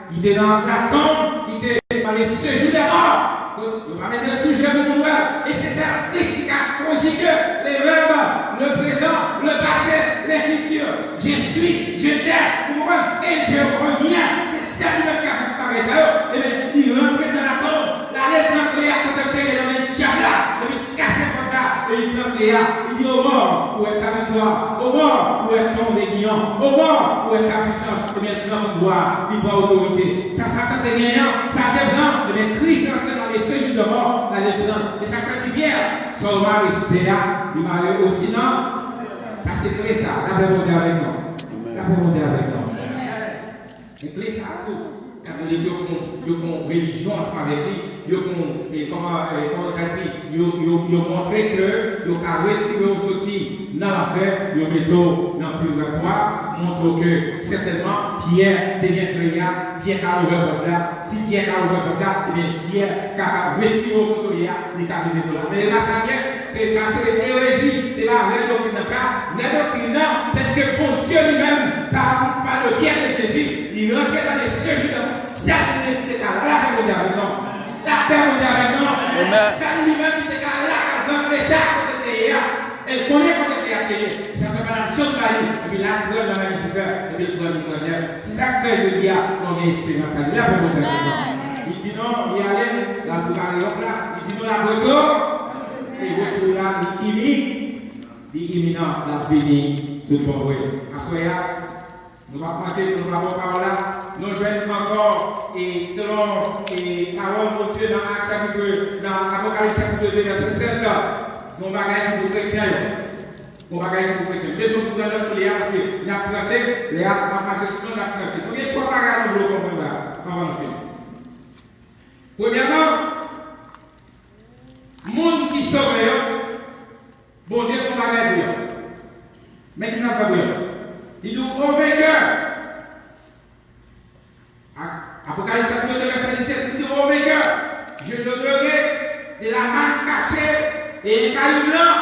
ki te nan latonb, ki te nan le séjour des morts. Yo pa mete l sou je pou moun wè l. E se sèl Kris ki ka konjige le verbe, le présent, le passé, le futur. Je suis, j'étais, ou konprann? E je reviens. Se sèl li menm ki ka fè bagay sa yo. Ebyen, li rantre nan latonb, l ale pran kle a kote l te gen nan men dyab la. Epi kase pòt la, e li pran kle a, li di, O mò, où est ta victoire? O mò, où est ton aiguillon? O mò, où est ta puissance? Ebyen, l pran pouvwa, li pran otorite. Sa Satan te genyen an, sa te pran, ebyen, Kris rantre nan le séjour des morts, l ale pran. E sa k fè di Pyè, sa w mare sou tè a, li mare osi nan. Sa se kle sa, lapè Bondye avèk nou. Lapè Bondye avèk nou. Men kle sa a tou, katolik yo fè, yo fè yon relijyon ansanm avèk li, yo fè yon, e, kòman, e, kòman yo ta di, yo, yo, yo montre ke yo ka retire w soti nan lanfè, yo mete w nan pigatwa, montre w ke sètènman Pyè te gen kle a, Pyè ka ouvè pòt la, si Pyè ka ouvè pòt la, ebyen Pyè kapab retire w kote w ye a, li ka vin mete w la. Men e pa sa l ye. Se sa, se erezi, se pa vrè doktrin nan sa. Vrè doktrin nan, se ke Bondye li menm, pa, pa le biais de Jezi, li rantre nan le séjour des morts. Sèl li menm ki te ka la, lapè Bondye avèk nou. Lapè Bondye avèk nou. Amen. Sèl li menm ki te ka la, nan kle sa kote te ye a. E l konnen kote kle a te ye. Sa fè pa n ap janm ba li. Epi l ap pran nan men Lisifè, epi l pran li pran nèf. Se sa k fè jodi a, nou gen esperans sa. Lapè Bondye avèk nou. Li di nou, li ale, l al prepare yon plas. Li di nou l ap retou-, e retou la, li imi-, li iminan, l ap vini tout bon vre. Aswè a, nou p ap manke, nou p ap wè pawòl la. Nou jwenn ankò, e selon, e pawòl Bondye nan Ak chapit, nan Apokalips chapit de, vèsè sèt, gon bagay ki pou kretyen yo. Gon bagay ki pou kretyen. Jesòt pou pran lòt kle a, paske n ap tranche, lè a ap mache sou nou, n ap tranche. Nou gen twa bagay nou vle konprann la, anvan nou fini. Premyèman, moun ki sove yo, Bondye fè yon bagay pou yo. Men ki sa l fè pou yo? Li di, au vainqueur, Apokalips chapit de, vèsè disèt, li di, au vainqueur, je donnerai de la manne cachée et un caillou blanc.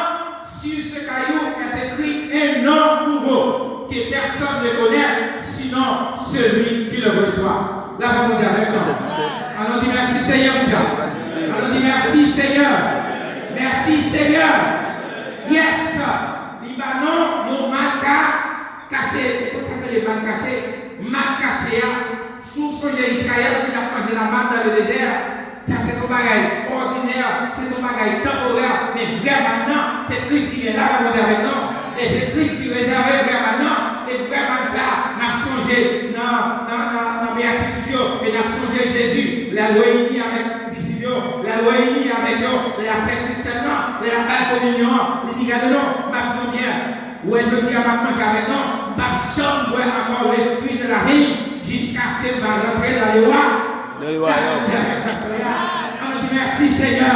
Sur ce caillou est écrit un nom nouveau que personne ne connaît, sinon celui qui le reçoit. Lapè Bondye avèk nou. Ann nou di mèsi Senyè pou sa. Ann nou di mèsi Senyè. Mèsi Senyè. Yes. Li ba nou yon mann kache. Ou konn sa k rele mann kache? Mann kache a, si w sonje Izrayèl ki t ap manje lamann nan le dezè, sa se t yon bagay òdinè, se t yon bagay tanporè, men vrè mann nan, se Kris ki gen. Lapè Bondye avèk nou. E se Kris ki rezève vrè mann nan. E vrè mann sa a, n ap sonje nan, nan, nan, nan beyatitid yo, e n ap sonje Jezi, lè l reyini avèk disip yo, lè l reyini avèk yo, lè l ap fè Sentsèn nan, lè l ap bay kominyon an, li di, gade non, m ap di nou byen, ou wè jodi a m ap manje avèk nou, m p ap janm bwè ankò le fruit de la vigne, jiskaske m va rantre dans le wa-, dans le royaume. Ann nou di mèsi Senyè.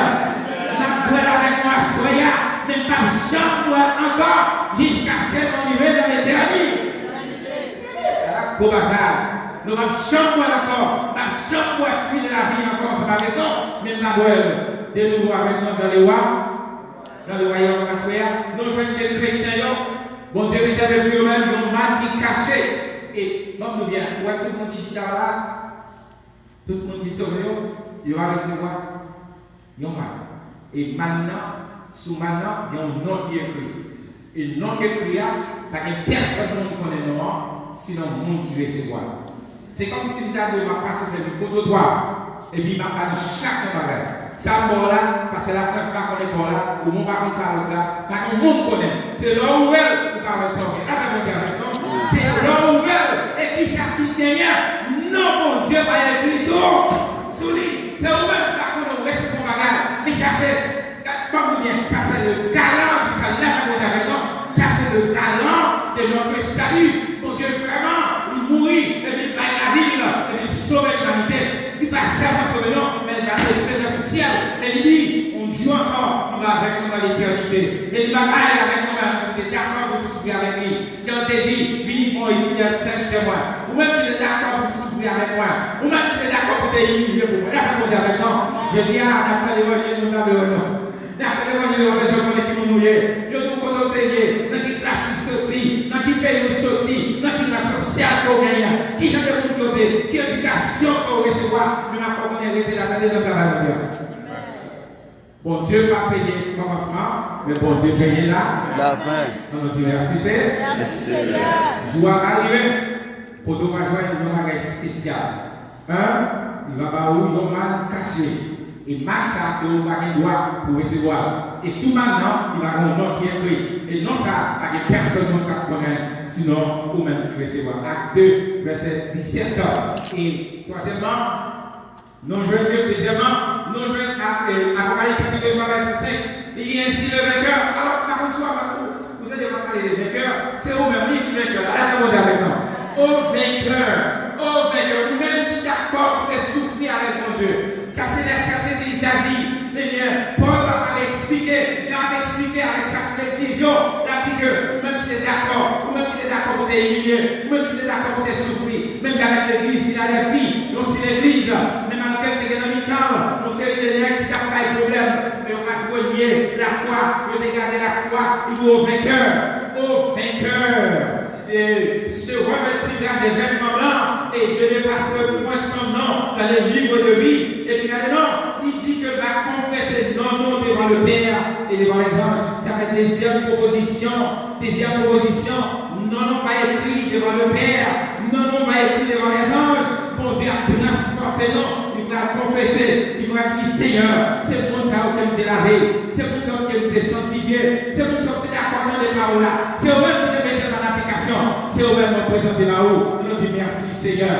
N ap bwè l avèk nou aswè a, men n p ap janm bwè l ankò jiskaske nou rive nan letènite. Ala gwo bagay. Nou p ap janm bwè l ankò. N ap janm bwè fruit de la vigne ankò ansanm avèk nou, men n ap bwè l de nouvo avèk nou dans le wa-, dans le royaume. Aswè a, nou jwenn ke kretyen yo, Bondye rezève pou yo menm yon mann ki kache. E, ban m di w byen, ou wè tout moun ki chita la, tout moun ki sove yo, yo va resevwa yon mann. E mann nan, sou mann nan, gen yon non ki ekri. E non ki ekri a, pa gen pèsonn moun ki konnen non an, sinon moun ki resevwa l. Se kòmsi m ta di w m ap pase sou mikwotrotwa. Epi m ap ba nou chak yon bagay. Sa m ba w la, pastè Lafrans pa konnen ba w la, ou mwen pa konn pawòl la, pa gen moun konnen. Se lè w ouvè l, ou ka wè sa w gen. Lapè Bondye avèk nou. Se lè w ouvè l, epi sa ki genyen, non Bondye pa ekri sou, sou li. Se ou menm ki pa konnen w resevwa yon bagay. Men sa se, ban m di w byen, sa se le garan di sa, lapè Bondye avèk nou. Sa se le garan de notre salut. Bondye vrèman, li mouri, epi li bay lavi l, epi li sove limanite. Li pa sèlman sove nou, men li ba nou esperans syèl. E li di, yon jou ankò, li va avèk nou nan letènite. E li va bay avèk nou menm ki te dakò pou soufri avèk li. Jan l te di, vini bon e fidèl sèvitè mwen. Ou menm ki te dakò pou soufri avèk mwen. Ou menm ki te dakò pou te imilye pou mwen. Lapè Bondye avèk nou. Jodi a, n ap fè levanjil, nou pa bezwen nou. Dakò, levanjil yo bezwen konnen ki moun ou ye. Yo di w kote w te ye, nan ki klas ou soti, nan ki peyi ou soti, nan ki ran sosyal ke w genyen, ki jan de moun ke w te, ki edikasyon ke w resevwa. Men m ap fè w konnen rete la, tande nan travay Bondye a. Bondye pa peye kòmansman, men Bondye peye la. Lafen. Ann nou di mèsi, Seyè. Mèsi, Seyè. Jou a va rive, kote w va jwenn yon bagay espesyal. Hein? Li va ba ou yon mann kache. E mann sa a, se ou pa gen dwa pou resevwa l. E sou mann nan, li va gen yon non ki ekri. E non sa a, pa gen pèsonn moun k ap konnen l, sinon ou menm ki resevwa l. Ak de, vèsè disèt. E twazyèmman, nou jwenn ke, dezyèmman, nou jwenn ak, e, Apokalips chapit twa, vèsè senk. Li di, ainsi le vainqueur. Alò, pa konn si w ap ou, ou tande m ap pale de venkè, se ou menm wi ki venkè la. Lage Bondye avèk nou. O venkè, o venkè, ou menm ki dakò pou te soufri avèk Bondye. Sa se lè sèt legliz Dazi, ebyen, Pòl ap eksplike, Jan ap eksplike avèk sa ki legliz yo, l ap di ke ou menm ki te dakò, ou menm ki te dakò pou te imilye, ou menm ki te dakò pou te soufri, menm jan avèk legliz Filadèfi, yon ti legliz, men malgre l te gen nan mitan l yon seri de nèg ki t ap bay pwoblèm, men yo pa t renye lafwa, yo te gade lafwa, li di, au vainqueur, au vainqueur. Et se revêtira des vêtements blancs, et je n'effacerai point son nom dans le livre de vie. Epi gade non, li di ke l va konfese non nou devan le Pè e devan lèzanj. Sa fè dezyèm pwopozisyon, dezyèm pwopozisyon, non nou va ekri devan le Pè, non nou va ekri devan lèzanj. Bondye ap transpòte nou, li pral konfese, li pral di, Senyè, se moun sa yo ke m te lave, se moun sa yo ke m te sanktifye, se moun sa yo te dakò tande pawòl la, se yo menm ki te mete l an aplikasyon, se yo menm mwen prezante ba ou. Nou di mèsi, Senyè.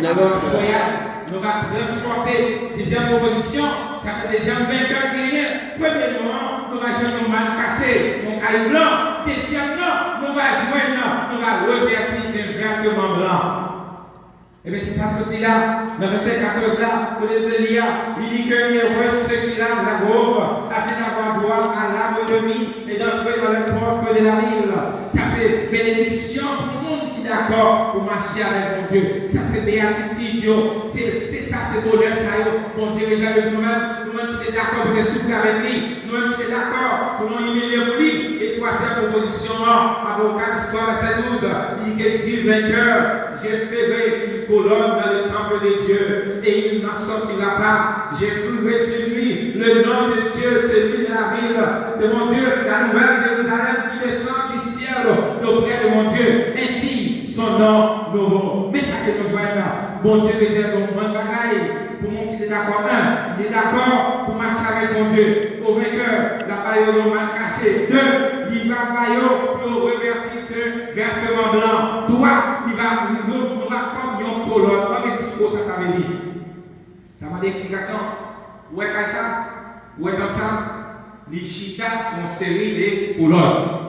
Alò, aswè a, nou va transpòte dezyèm pwopozisyon, sa fè dezyèm venkè genyen. Premye non an, nou va jwenn yon mann kache, yon kayi blan. Dezyèm non, nou va jwenn, nou va revèti de vètman blan. Ebyen, se sa m sot li la, nan vèsè katòz la, kote l te li a, li di ke heureux ceux qui lavent la robe, afin d'avoir droit à l'arbre de vie et d'entrer dans les portes de la ville. Sa se benediksyon pou moun ki dakò pou mache avèk Bondye. Sa se beyatitid yo, se, se sa, se bonè sa yo Bondye rezève pou nou menm, nou menm ki te dakò pou te soufri avèk li. Nou menm ki te dakò pou nou imilye pou li. E twazyèm pwopozisyon an, Apokalips twa, vèsè douz, li di ke du vainqueur, je ferai une colonne dans le temple de Dieu, et il n'en sortira pas. J'écrirai sur lui le nom de Dieu, celui de la ville de mon Dieu, la nouvelle Jérusalem qui descend du ciel auprès de mon Dieu. Ainsi, son nom nouveau. Men sa ke nou jwenn la. Bondye rezève yon bann bagay pou moun ki te dakò. En, li te dakò pou mache avèk Bondye. Au vainqueur, l ap ba yo yon mann kache. De, li va ba yo pou yo revèti de vètman blan. Twa, li va, yo, nou va kòm yon kolòn. Ban m eksplike w sa sa vle di. Sa mande eksplikasyon. Ou wè kay sa? Ou wè tanp sa? Li chita sou yon seri de kolòn.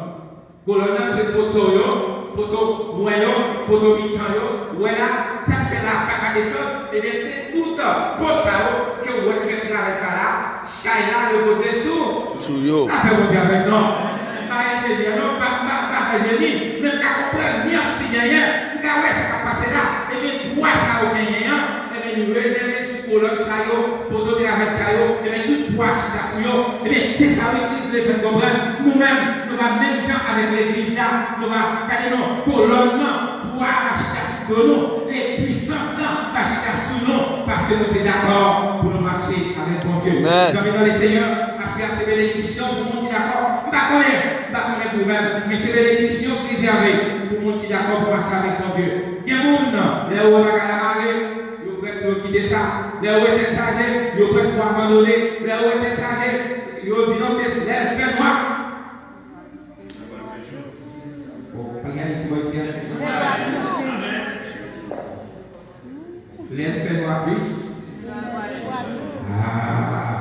Kolòn nan se poto yo, poto mwen yo, poto mitan yo. Ou wè la, sa k fè la pa ka desann, ebyen se tout pòt sa yo ke ou wè k fè travès la la, chay la repoze sou. Sou yo. Lapè Bondye avèk nou. M pa enjenyè non, m pa, m pa, m pa fè jeni, men m ka konprann nyans ki genyen, m ka wè sa k ap pase la. Ebyen, bwa sa yo genyen an, ebyen, li rezève sou kolòn sa yo, poto travès sa yo, ebyen, tout bwa chita sou yo. Ebyen, se sa legliz vle fè n konprann. Nou menm, nou va menm jan avèk legliz la, nou va, gade non, kolòn nan, bwa a chita sou do nou, e pwisans lan va chita sou nou, paske nou te dakò pou nou mache avèk Bondye. Amèn. Zanmi nan Lesenyè, aswè a se benediksyon pou moun ki dakò. M pa konnen, m pa konnen pou ou menm, men se benediksyon ki rezève pou moun ki dakò pou mache avèk Bondye. Gen moun, lè yo wè bagay la mare, yo prèt Yo kite sa. Lè yo wè tèt chaje, yo pran pou abandone. Lè yo wè tèt chaje, yo di non, ke lè l fè nwa. Bon, pa gen isi bò isi a. Lè l fè nwa plis. Ah,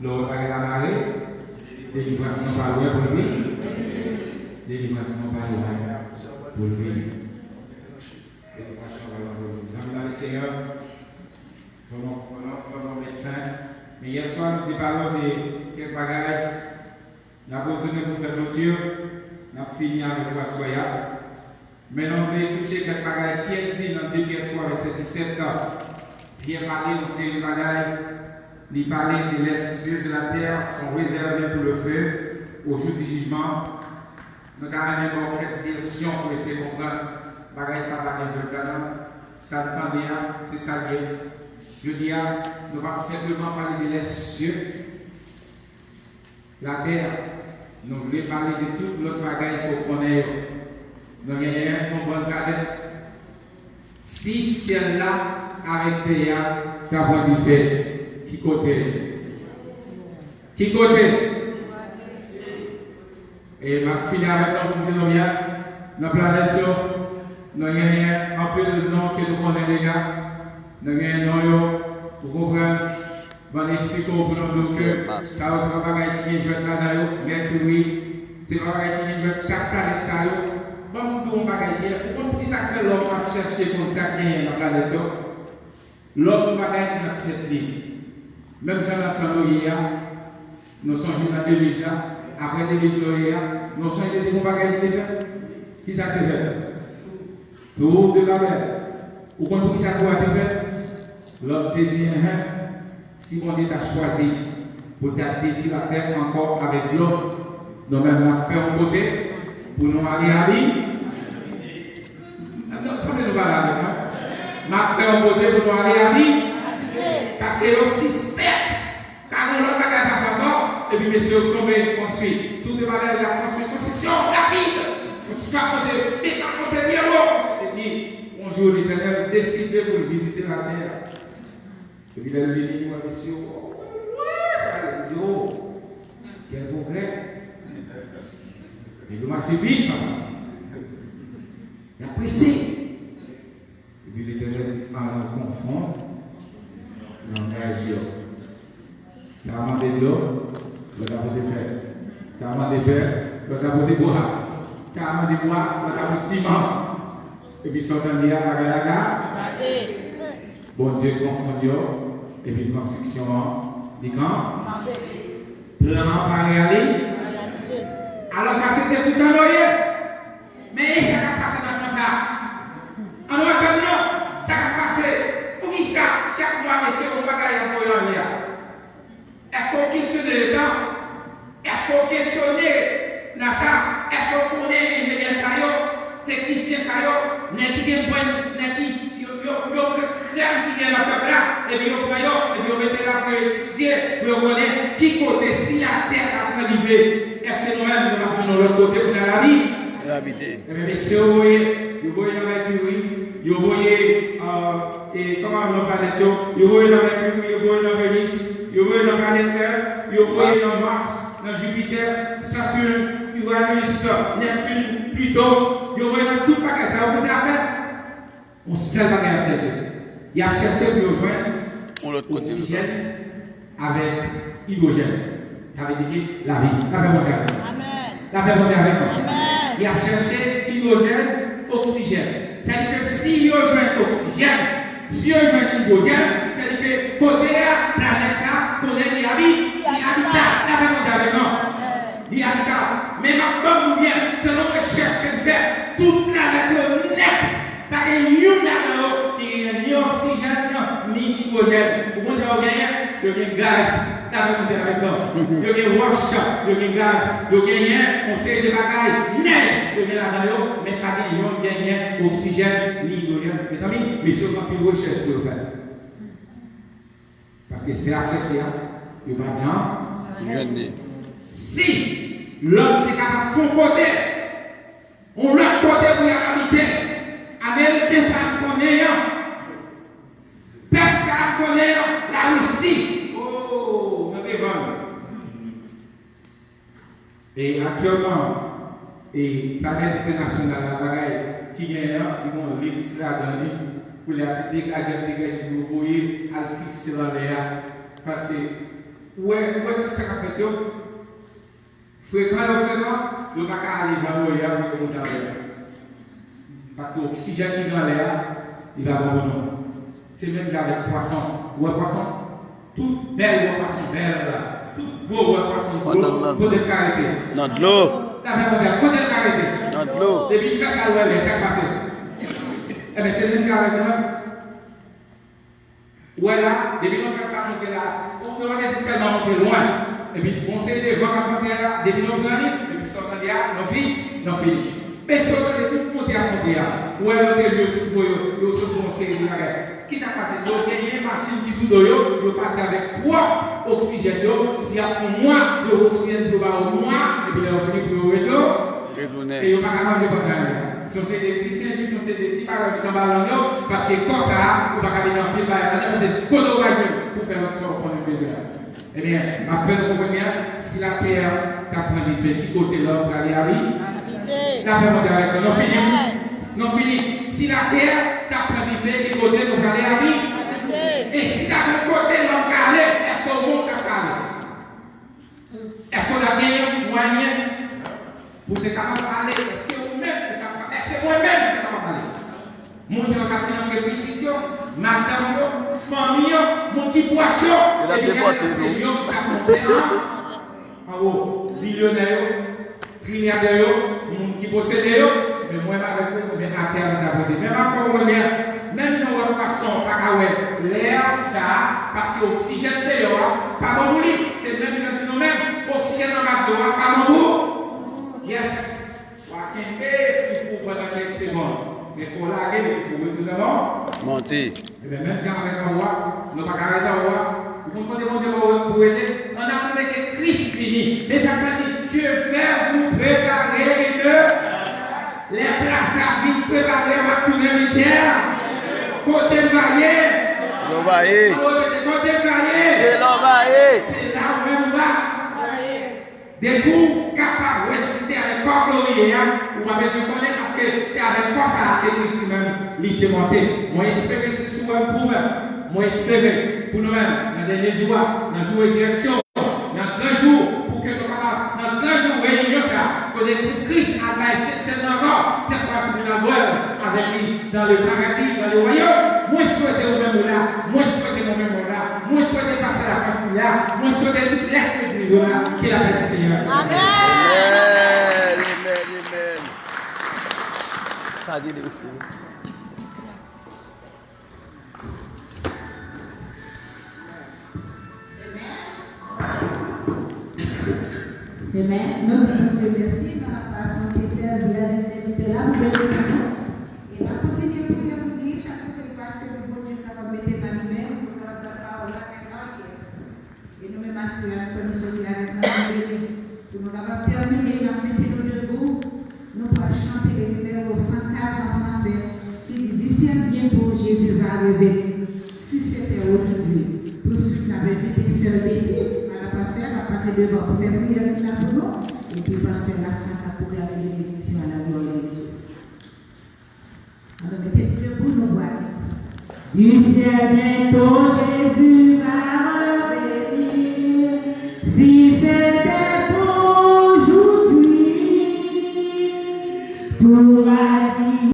lè w wè bagay la mare, delivrans nan pa lwen pou l vini. Delivrans nan pa lwen pou l vini. Zanmi nan Lesenyè, fò nou, fò nou, fò nou met fen. Men yè swa, nou te pale de kèk bagay. N ap retounen pou n fè kloti. N ap fini avèk ou aswè a. Men nou vle touche kèk bagay. Pyè di nan de Pyè twa, vèsè disèt, Pyè pale yon seri de bagay. Li pale de les cieux et la terre sont réservés pour le feu au jour du jugement. Nou ta renmen ba w kèk vèsyon pou eseye konprann bagay sa pa gen jwèt ladan l. Sa n tande a, se sa l ye. Jodi a, nou p ap senpleman pale de les cieux, la terre. Nou vle pale de tout lòt bagay ke w konnen yo. Nou genyen yon bon planèt. Si syèl la avèk tè a ta pran dife, ki kote? Ki kote? E m ap fini avèk non pou m di nou byen. Nan planèt yo, nou genyen anpil non ke nou konnen deja. Nou genyen non yo, ou konprann? Ban m eksplike w pou nou di w ke sa yo se pa bagay ki gen jwèt ladan yo. Mèkiri, se pa bagay ki gen jwèt. Chak planèt sa yo, ban m di w yon bagay byen. Ou konn poukisa k fè lòm ap chèche konn sa k genyen nan planèt yo? Lòm yon bagay ki nan tèt li. Menm jan nan tan Noye a, nou sonje nan delij la, apre delij Noye a, nou sonje te gon bagay ki te fèt? Kisa k te fèt? Tou de Babèl. Ou konn poukisa tou a te fèt? Lòm te di, enhen, si Bondye ta chwazi pou l ta detwi latè ankò avèk dlo, nou menm n ap fè yon kote pou nou ale abi. Sanble nou pa la avèk mwen. M ap fè yon kote pou nou ale abi. Paske yo sispèk ka gen lòt bagay pase ankò, epi mesye yo tonbe konstwi. Tou de bagay yo ap konstwi konstriksyon rapid. Konstriksyon ap monte, met ap monte byen wo. Epi, yon jou, Letènèl deside pou l vizite latè a. Epi lè l vini, li wè mesye yo, yo, kèl pwogrè. Men yo mache vit, papa. Y ap prese. Epi Letènèl di, al konfonn langaj yo. Sa a mande dlo, lòt la pote fè. Sa a mande fè, lòt la pote bwa. Sa a mande bwa, lòt la pote siman. Epi sa w tande a, bagay la ka. Bondye konfonn yo, epi konstriksyon an, li kan. Plan an pa reyali-. Alò, sa se te pou tan Noye. Men e sa k ap pase nan tan sa a. Ann nou atann non, sa k ap pase. Poukisa chak mwa mesye gon bagay y ap voye anlè a? Èske w kesyone Leta? Èske w kesyone NASA? Èske w konnen enjenyè sa yo, teknisyen sa yo, nèg ki gen brenn, nèg ki, yo, yo, yo krèm ki gen nan pèp la, epi yo pran yo, epi yo mete la pou yo etidye, pou yo konnen ki kote, si latè ta pran dife, èske nou menm nou p ap jwenn yon lòt kote pou n al abi? N al abite. Ebyen, mesye yo voye, yo voye nan Mèkiri, yo voye, euh, e, kòman non planèt yo, yo voye nan Mèkiri, yo voye nan Venis, yo voye nan planèt Tè, yo voye nan Mars, nan Jipitè, Saturn, Uranus, Neptune, Pluto, yo voye nan tout bagay sa yo, pou di afè. Yon sèl bagay y ap chèche. Y ap chèche pou yo jwenn yon lòt kote, oksijèn avèk idwojèn. Sa vle di ke lavi. Lapè Bondye avèk nou. Amèn. Lapè Bondye avèk nou. Amèn. Y ap chèche idwojèn, oksijèn. Sètadi ke si yo jwenn oksijèn, si yo jwenn idwojèn, sètadi ke kote a, planèt sa, konnen li abi-, li abitab. Lapè Bondye avèk nou. Amèn. Li abitab. Men m ap ban nou byen, selon rechèch ke n fè, tout planèt yo nèt, pa gen youn ladan yo ki gen ni oksijèn, ni idwojèn. Ou konn sa yo genyen? Yo gen gaz. Lapè Bondye avèk nou. Yo gen wòch, yo gen gaz, yo genyen yon seri de bagay, nèj, yo gen ladan yo, men pa gen youn genyen oksijèn, ni idwojèn. Mezanmi, mesye yo gen anpil rechèch pou yo fè. Paske sa y ap chèche a, yo pa janm jwenn li. Si lòm te kapab fè yon kote, yon lòt kote pou y al abite, Ameriken sa n konnen an, pèp E aktyèlman, e planèt entènasyonal la, bagay ki genyen an, li gen yon liris ladan li, koulye a se degaje l, degaje l, yo voye al fikse l anlè a. Paske, ou wè, ou wè tout sa k ap fèt yo, frekan yo frekan, yo pa ka ale jan yo ye a pou yo monte anlè a. Paske oksijèn ki gen anlè a, li pa bon pou nou. Se menm jan avèk pwason. Ou wè pwason? Tout bèl wè pwason bèl la. Tout gwo wè pwason gwo. Kote l ka rete? Nan dlo. Dapre kote, kote l ka rete? Nan dlo. Depi l fè sa l wè lè, sa k pase? Enben, se menm jan avèk nou menm. Ou wè la, depi nou fè sa monte la, ou nou pa bezwen tèlman monte lwen. Epi bon se devan k ap monte la, depi nou pran li, epi sa w tande a, nou fi, nou fini. Men si w tande tout monte ap monte a, ou wè lòt jou yo sou fo yo, yo sou fo yon seri de bagay. Kisa k pase? Yo genyen machin ki sou do yo, yo pati avèk pwòp oksijèn yo, si y ap fè yon mwa, yo oksijèn pou yo ba yo mwa, epi lè yo fini pou yo retounen. E yo pa ka manje pandan yo. Se yon seri de ti sendik, se yon seri de ti bagay ki t anba lang yo, paske kò sa a, ou pa ka mete anpil bagay ladan, paske kote w pral jwenn pou fè lòt sa w konnen w bezwen an? Ebyen, m ap fè nou konprann byen, si latè a ta pran dife, ki kote lòm prale ale? Lapè monte avèk nou. Nou fini. Nou fini. Si latè a ta pran dife, ki kote nou prale ale? E si ta gen kote lòm ka ale, èske w menm w t ap ka ale? Èske w t ap genyen mwayen pou w te kapab ale? Èske ou menm ou t ap ka, èske mwen menm m te kapab ale? Moun sa yo ka fin antre pitit yo, madanm yo, fanmi yo, moun ki pwòch yo, epi gade se yo ki t ap monte an, anwo, milyonè yo, trilyadè yo, moun ki posede yo, men mwen avèk ou, men atè a nou t ap rete. Men m ap fè w konprann byen, menm jan w wè pwason pa ka wè lè sa a, paske oksijèn deyò a pa bon pou li. Se menm jan di nou menm, oksijèn anba dlo a pa bon pou. Yes. W a kenbe sou fou pandan kèk segonn. Men fò w lage l epi pou w retounen nan. Monte. Ebyen, menm jan avèk anwo a, nou pa ka ret anwo a. Ou konn kote Bondye ba w pou w rete? Ann atandan ke Kris vini. Men sa k pral di, je vais vous préparer une. Lè plas la vin prepare, w ap tounen vin chè. Kote m va ye? Lè w va ye. Ann repete, kote m va ye? Se lè w va ye. Se la ou menm ou va. Depi w kapab resisite avèk kò gloriye a, ou pa bezwen konnen, paske se avèk kò sa a ke Kris li menm li te monte. Mwen espere se sou wè m pou ou menm. Mwen espere pou nou menm, nan dènye jou a, nan jou rezirèksyon, nan gran jou, pou ke nou kapab, nan gran jou reyinyon sa a, kote pou Kris al bay Sent Sèn nan ankò, sèt fwa si pou n al bwè l avèk li dans le paradis, dans le royaume. Mwen swete ou menm ou la, mwen swete mwen menm mwen la, mwen swete pastè Lafrans li la, mwen swete tout rès legliz ou la, ke lapè di Senyè. Amèn. Amèn, amèn, amèn. Sa di de Steve. Amen. Nou di Bondye mèsi nan fason ke sèvi avèk sèvitè la pou beni nou. E n ap kontinye priye pou li chak kote l pase, pou Bondye kapab mete nan li menm, pou l kapab bay pawòl la kèk aryès. E nou menm aswè a, nou fè nou sòti avèk nan beni. Pou nou kapab tèmine, n ap mete nou debou. Nou pral chante le nimewo san kat an fransè ki di, Du ciel bientôt Jésus va arriver. Si c'était aujourd'hui. Touswit, n ap envite sè Betty, madan pastè a, k ap pase devan pou fè priyè final pou nou. Epi pastè Lafrans ap pwoklame benediksyon a la glwa de Dye. Alò, mete nou debou, nou pral. Du ciel bientôt Jésus va revenir. Si c'était aujourd'hui, tout